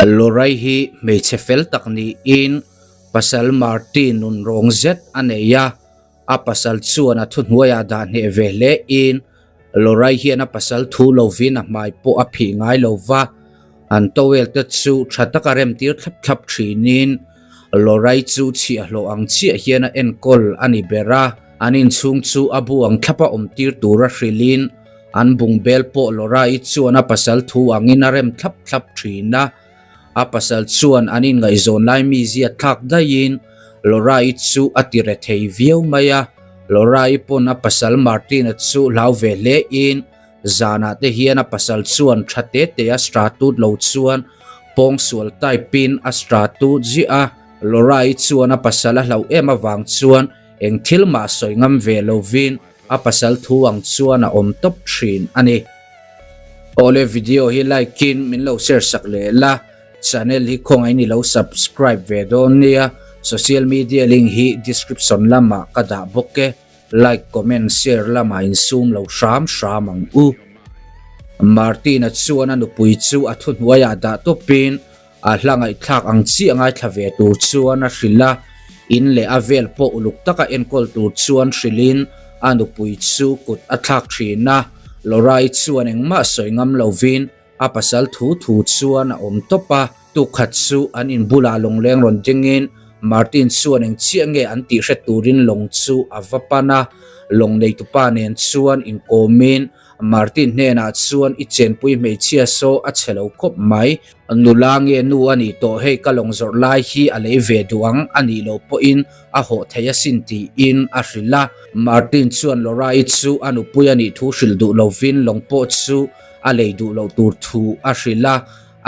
Lorai hi hmeichhe fel tak niin pasal Martin nun rawng zet a nei a, a pasal chuan a thuhnuaiah dah hneh ve hle in Lorai hian a pasal thu lovin a hmai pawh a phih ngai lo va, an towel te chu tha taka rem tir thlap thlap thinin Lorai chu chhiahhlawh ang chiah hian a enkawl a ni ber a, an inchhung chu a bu ang thlapa awm tir tura hrilhin An bungbel pawh Laura-i chuan a pasal thu angin a rem thlap thlap thin a. A pasal chuan an inngaihzawn lai mizia thlak daihin Laura-i chu a ti re thei viau mai a. Laura-i pawn a pasal Martin-a chu hlau ve hlein zanah te hian a pasal chuan tha te te a stratut lo chuan pawngsual type-in a stratut ziah a. Laura-i chuan a pasal a hlauh em avang chuan eng thil mah sawi ngam ve lovin A pasal thu ang chuan a awm tawp thin a ni. Awle video hi like in min lo share sak leh la, channel hi khawngaih in i lo subscribe ve dawn nia, social media link hi description lamah ka dah bawk e, like comment share lamah in sum lo hram hram ang u. Martin-a chuan a nupui chu a thuhnuaiah dah tawpin A hla ngaihthlak ang chiah ngaithla ve tur chuan a hrilh a, in leh a vel pawh uluk taka enkawl tur chuan hrilhin a nupui chu kut a thlak thin a. Laura-i chuan engmah sawi ngam lovin a pasal thu thu chuan a awm tawp a, tukhat chu an in bulah lawngleng rawn dingin Martin chuan eng chiah nge an tih hre turin lawng chu a va pan a, lawng neitupa nen chuan inkawmin Martin hnenah chuan i chenpui hmeichhia saw a chhe lo khawp mai. Nula nge nu a nih tawh hei ka lawng zawrh lai hi a lei ve duh ang a nih loh pawhin a hawh thei asin tiin a hrilh a. Martin chuan Laura-i chu a nupui a nih thu hrilh duh lovin lawng pawh chu a lei duh loh tur thu a hrilh a.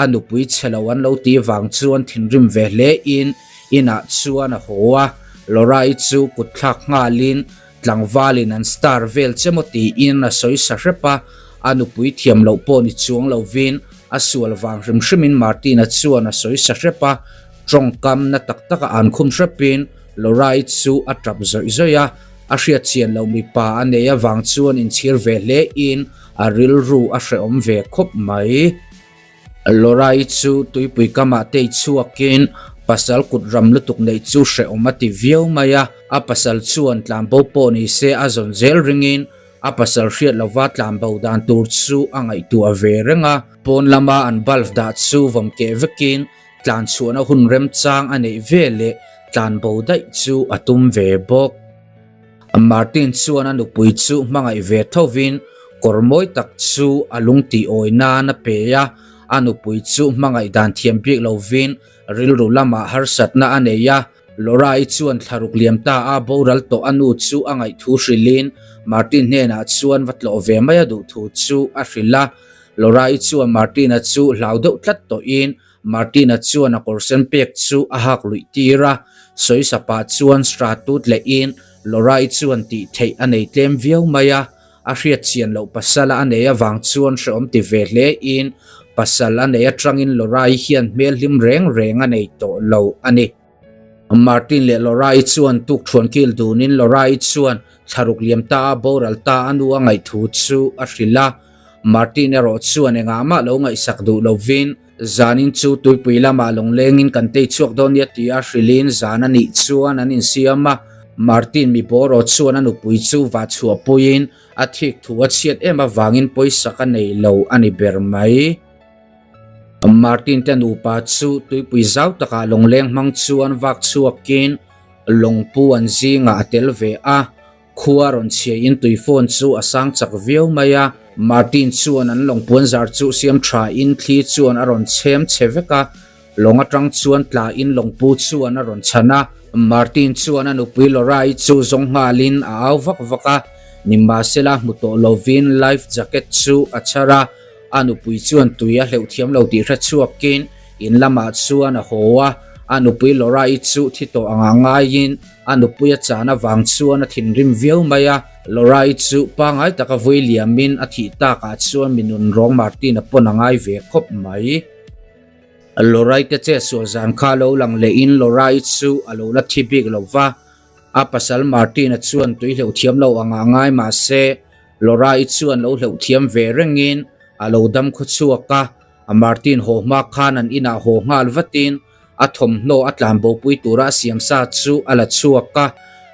A nupui chhe lo an lo tih vang chuan thinrim ve hle in inah chuan a haw a. Laura-i chu kut thlak nghalin Tlangvalin an star vel che maw tiin a sawi sa hrep a, a nupui thiam loh pawh ni chuang lovin a sual vang hrim hrimin Martina chuan a sawi sa hrep a, tawngkam na tak taka an khum hrepin Laura-i chu a tap zawih zawih a, a hriat chian loh mipa a nei avang chuan inchhir ve hle in a rilru a hrehawm ve khawp mai. Laura-i chu tuipui kamah tei chhuakin pasal kut ram lutuk neih chu hrehawm a ti viau mai a, a pasal chuan tlanbo pawh ni se a zawn zel ringin a pasal hriat lova tlanbo dan tur chu a ngaihtuah ve reng a. Pawn lama an bulb dah chu vawm keh vekin tlan chhuahna hun remchang a neih ve leh tlanbo daih chu a tum ve bawk. Martin chuan a nupui chu hmangaih ve thovin kawr mawi tak chu a lung tih awi nan a pe a, a nupui chu hmangaih dan thiam bik lovin rilru lamah harsatna a nei a. Laura-i chuan thlaruk liam ta a boral tawh a nu chu a ngaih thu hrilhin Martin hnenah chuan va tlawh ve mai a duh thu chu a hrilh a. Laura-i chuan Martin-a chu hlau deuh tlat tawhin Martina chuan a kawr sen pek chu a hak luih tir a, sawisapa chuan stratut lehin Laura-i chuan tih theih a nei tlem viau mai a, a hriat chian loh pasala a nei avang chuan hrehawm ti ve hle in pasal a nei atangin Laura-i hian hmel hlim reng reng a nei tawh lo a ni. Martin leh Laura-i chuan tukthuan kil dunin Laura-i chuan thlaruk liam ta a boral ta a nu a ngaih thu chu a hrilh a, Martin erawh chuan engah mah lo ngaihsak duh lovin zanin chu tuipui lamah lawnglengin kan tei chhuak dawn nia tia hrilhin zan a nih chuan an insiam a, Martin mi bawraw chuan a nupui chu va chhuahpuiin a thik thu a chhiat em avangin pawisak a nei lo a ni ber mai. Martin te nupa chu tuipui zau takah lawngleng hmang chuan vak chhuakin lawngpu an zingah a tel ve a. Khua rawn chhia in tui phone chu a sang chak viau mai a, Martin chuan an lawng puan zar chu siam tha in thli chuan a rawn chhem che vek a, lawng atang chuan tla in lawng pu chuan a rawn chhan a, Martin chuan a nupui Laura-i chu zawng nghal in a au vak vak a, nimahsela hmu tawh lovin life jacket chu a chhar a, a nupui chuan tui a hleuh thiam lo tih hre chhuak in in lamah chuan a haw a, a nupui Laura-i chu thi tawh anga ngaiin A nupui a chan avang chuan a thinrim viau mai a, Laura-i chu pangai taka vui liamin a thih takah chuan mi nun rawng Martin-a pawn a ngai ve khawp mai. Laura-i te che sual zan kha lo lang lehin Laura-i chu a lo la thi bik lo va, a pasal Martin-a chuan tui hleuh thiam lo anga ngai mah se Laura-i chuan lo hleuh thiam ve rengin a lo dam khaw chhuak a. Martin haw hma khan an inah haw nghal vatin a thawmhnaw a tlanbopui tura a siam sa chu a la chhuak a,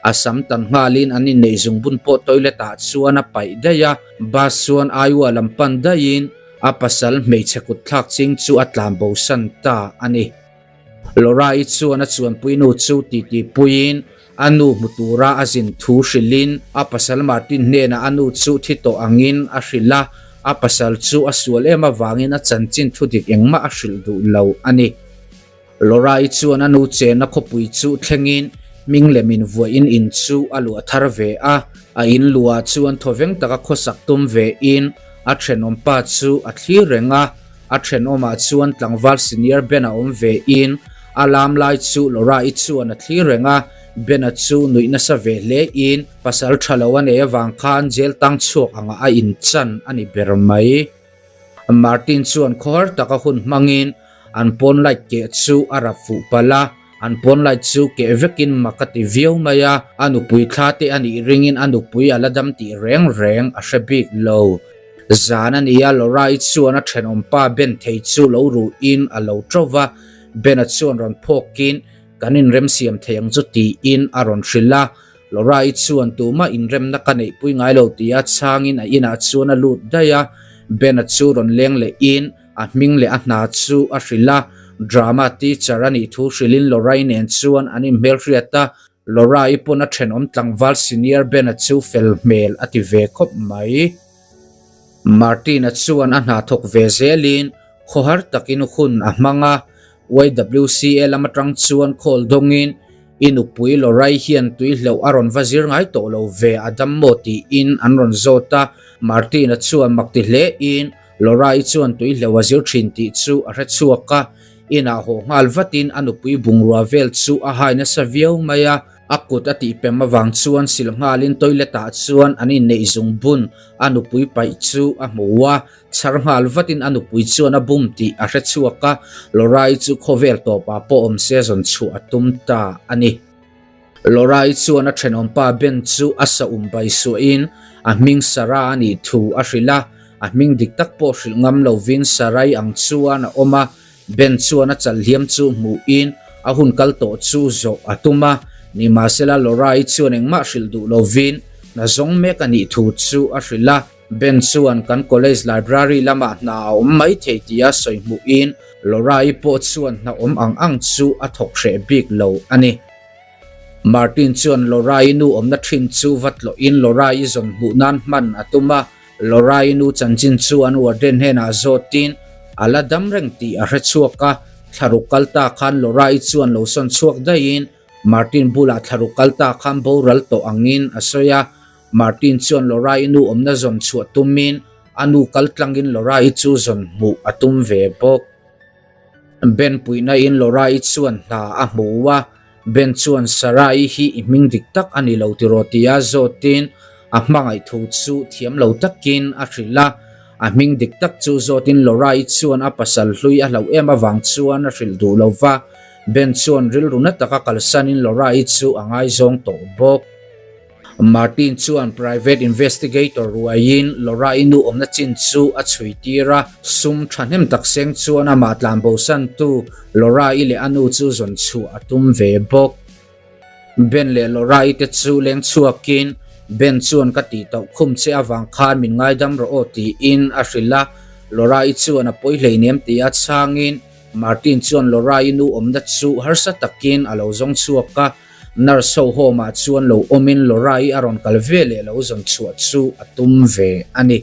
a sam tan nghalin an inneih zungbun pawh toilet ah chuan a paih daih a, bus chuan Iowa lam pan daihin a pasal hmeichhe kut thlak ching chu a tlanbosan ta a ni. Laura-i chuan a chuanpuinu chu titi puiin a nu hmu tura a zin thu hrilhin a pasal Martin hnenah a nu chu thi tawh angin a hrilh a, a pasal chu a sual em avangin a chanchin thu dik engmah a hrilh duh lo a ni. Laura-i chuan a nu chenna khawpui chu thlengin hming lem invuahin in chu a luah thar ve a, a in luah chuan thawveng taka khawsak tum vein a thenawmpa chu a thlir reng a. A thenawmah chuan tlangval senior Ben-a awm ve in a lam lai chu Laura-i chuan a thlir reng a, Ben-a chu nuih nasa ve hle in pasal tha lo a nei avang khan jail tang chhuak angah a inchan a ni ber mai. Martin chuan khawhar taka hun hmangin an pawn light keh chu a rap fuh palh a, an pawn light chu keh vekin mak a ti viau mai a, a nupui thla te a nih ringin a nupui a la dam tih reng reng a hre bik lo. Zan a nia, Laura-i chuan a thenawmpa Ben thei chu lo ruhin a lo ṭo va, Ben-a chuan rawn phawkin kan inremsiam thei ang chu tiin a rawn hrilh a. Laura-i chuan tumah inremna ka neihpui ngai lo tia chhangin a inah chuan a lut daih a, Ben-a chu rawn leng lehin a hming leh a hna chu a hrilh a. Drama teacher a nih thu hrilhin Laura-i nen chuan an inhmelhriat a, Laura-i pawn a thenawm tlangval senior Ben-a chu fel hmel a ti ve khawp mai. Martin-a chuan a hna thawk ve zelin khawhar takin hun a hmang a, YWCA lam atang chuan call dawngin i nupui Laura-i hian tui hleuh a rawn va zir ngai tawh lo ve a dam maw tiin an rawn zawt a, Martin-a chuan mak ti hlein Laura-i chuan tui hleuh a zir thin tih chu a hre chhuak a, Inah haw nghal vatin a nupui bungrua vel chu a hai nasa viau mai a, a kut a tihpem avang chuan sil nghalin toilet ah chuan an inneih zung bun a nupui paih chu a hmu a, chhar nghal vatin a nupui chuan a bum tih a hre chhuak a, Laura-i chu khawvel tawpah pawh awm se zawn chhuah a tum ta a ni. Laura-i chuan a thenawmpa Ben chu a sa um bai suahin a hming Sarah a nih thu a hrilh a, a hming dik tak pawh hrilh ngam lovin Sarai ang chuan a awm a, Ben chuan a chalhliam chu hmuhin a hun kal tawh chu zawh a tum a, nimahsela Laura-i chuan engmah hrilh duh lovin hna zawng mek a nih thu chu a hrilh a. Ben chuan kan college library lamah hna a awm mai thei tia sawi hmuhin Laura-i pawh chuan hna awm ang ang chu a thawk hreh bik lo a ni. Martin chuan Laura-i nu awmna thin chu va tlawhin Laura-i zawn hmuh nan hman a tum a, Laura-i nu chanchin chu an warden hnenah zawtin a la dam reng tih a hre chhuak a, thlaruk kal ta khan Laura-i chuan lo sawn chhuak daihin Martin bulah thlaruk kal ta khan boral tawh angin a sawi a, Martin chuan Laura-i nu awmna zawn chhuah tumin a nu kal tlangin Laura-i chu zawn hmuh a tum ve bawk. Ben puihnain Laura-i chuan hna a hmu a, Ben chuan Sarah-i hi i hming dik tak a ni lo tiraw tia zawtin a hmangaih thu chu thiam lo takin a hrilh a. A hming dik tak chu zawtin Laura-i chuan a pasal hlui a hlauh em avang chuan a hrilh duh lo va, Ben chuan rilru na taka kalsanin Laura-i chu a ngaizawng tawh bawk. Martin chuan private investigator ruaiin Laura-i nu awmna chin chu a chhui tir a, sum thahnem tak seng chuan amah tlanbosantu Laura-i leh a nu chu zawn chhuah a tum ve bawk. Ben leh Laura-i te chu leng chhuakin Ben chuan ka tih tauh khum che avang khan min ngaidam rawh aw tiin a hrilh a, Laura-i chuan a pawi hleinem tia chhangin Martin chuan Laura-i nu awmna chu harsa takin a lo zawng chhuak a, Nurse ho home ah chuan lo awmin Laura-i a rawn kal ve leh lo zawn chhuah chu a tum ve a ni.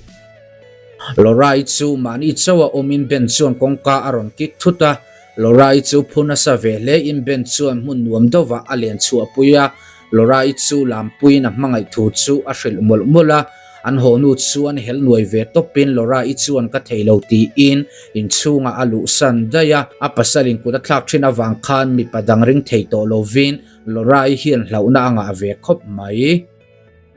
Laura-i chu mahni chauh a awmin Ben chuan kawngka a rawn kik thut a, Laura-i chu phu nasa ve hlein Ben chuan hmun nuam deuhah a len chhuahpui a, Laura-i chu lampuiin a hmangaih thu chu a hrilh mawlh mawlh a, an haw nu chuan hel nuai ve tawpin Laura-i chuan ka thei lo tiin inchhungah a luhsan daih a, a pasalin kut a thlak thin avang khan mipa dang ring thei tawh lovin Laura-i hian hlauhna a ngah ve khawp mai.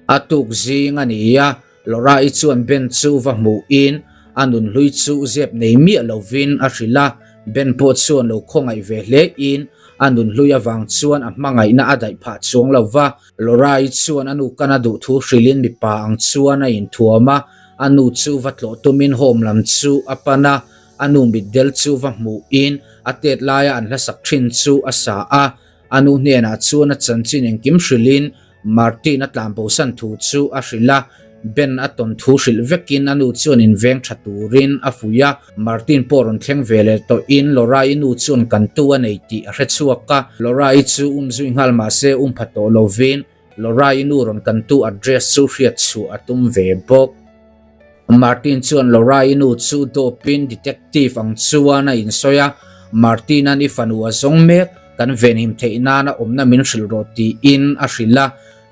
A tuk zing a ni a, Laura-i chuan Ben chu va hmuhin a nunhlui chu zep nei miah lovin a hrilh a, Ben pawh chuan lo khawngaih ve hlein a nunhlui avang chuan a hmangaihna a daih phah chuang lo va, Laura-i chuan a nu kan a duh thu hrilhin mipa ang chuan a inthuam a, a nu chu va tlawh tumin home lam chu a pan a. A nu mitdel chu va hmuhin a tet laia an hlasak thin chu a sa a. A nu hnenah chuan a chanchin engkim hrilhin Martin a tlanbosan thu chu a hrilh a. Ben a tawn thu hrilh vekin a nu chuan inveng tha turin a fuih a. Martin pawh rawn thleng ve leh tawhin Laura-i nu chuan kantu a nei tih a hre chhuak a. Laura-i chu um zui nghal mahse um pha tawh lovin Laura-i nu rawn kantu address chu hriat chhuah a tum ve bawk. Martin chuan Laura-i nu chu dawpin detective ang chuan a insawi a, Martin-a'n i fanu a zawng mek, kan venhim theih nana awmna min hrilh rawh tiin a hrilh a.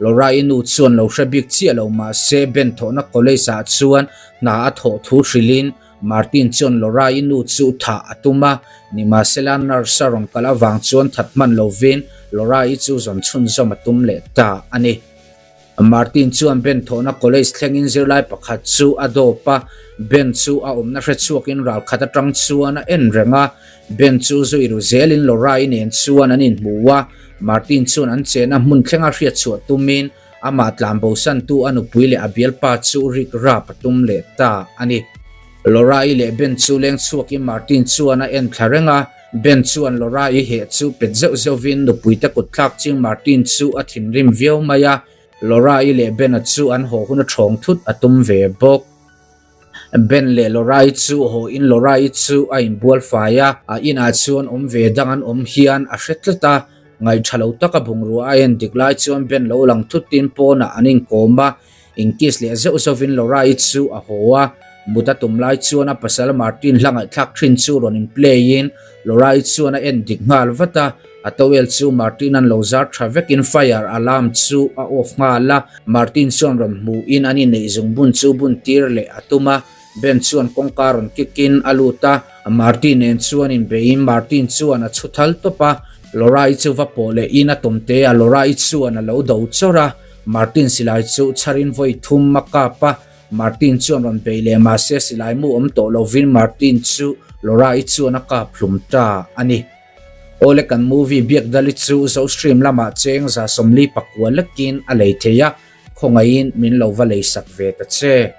Laura-i nu chuan lo hre bik chiah lo mahse Ben thawhna college ah chuan hna a thawh thu hrilhin Martin chuan Laura-i nu chu thah a tum a, nimahsela nurse a rawn kal avang chuan that hman lovin Laura-i chu zawn chhunzawm a tum leh ta a ni. Martin chuan Ben thawhna college thlengin zirlai pakhat chu a dawp a, Ben chu a awmna hre chhuakin ral khat atang chuan a en reng a. Ben chu zui ru zelin Laura-i nen chuan an inhmu a, Martin chuan an chena hmun thlenga hriat chhuah tumin amah tlanbosantu a nupui leh a bialpa chu rik rap a tum leh ta a ni. Laura-i leh Ben chu leng chhuakin Martin chuan a en thla reng a, Ben chuan Laura-i heh chu pet zeuh zeuhvin nupuite kut thlak ching Martin chu a thinrim viau mai a, Laura-i leh Ben-a chu an haw hun a ṭhawng thut a tum ve bawk. Ben leh Laura-i chu haw in Laura-i chu a inbual fai a, a inah chuan awm ve dang an awm hian a hre tlat a, ngaihṭha lo taka bungrua a en dik lai chuan Ben lo lang thutin pawnah an inkawm a, Inkiss leh zeuh zauhin Laura-i chu a haw a, mut a tum lai chuan a pasal Martin hla ngaihthlak thin chu rawn in play in Laura-i chuan a en dik nghal vat a, a towel chu Martin-a'n lo zar tha vekin fire alarm chu a off nghal a, Martin chuan rawn hmuhin an inneih zungbun chu bun tir leh a tum a, Ben chuan kawngka rawn kick in a lut a, Martin nen chuan inbeiin Martin chuan a chhu thal tawp a, Laura-i chu va pawh leh in a tawmte a Laura-i chuan a lo do chawrh a. Martin silai chu chharin vawi thum a kap a, Martin chuan rawn bei leh mahse silai mu awm tawh lovin Martin chu Laura-i chuan a kap hlum ta a ni. Awle kan movie Biakdali chu Zostream lamah cheng 144 lekin a lei thei a, khawngaihin min lo va leisak ve ta che.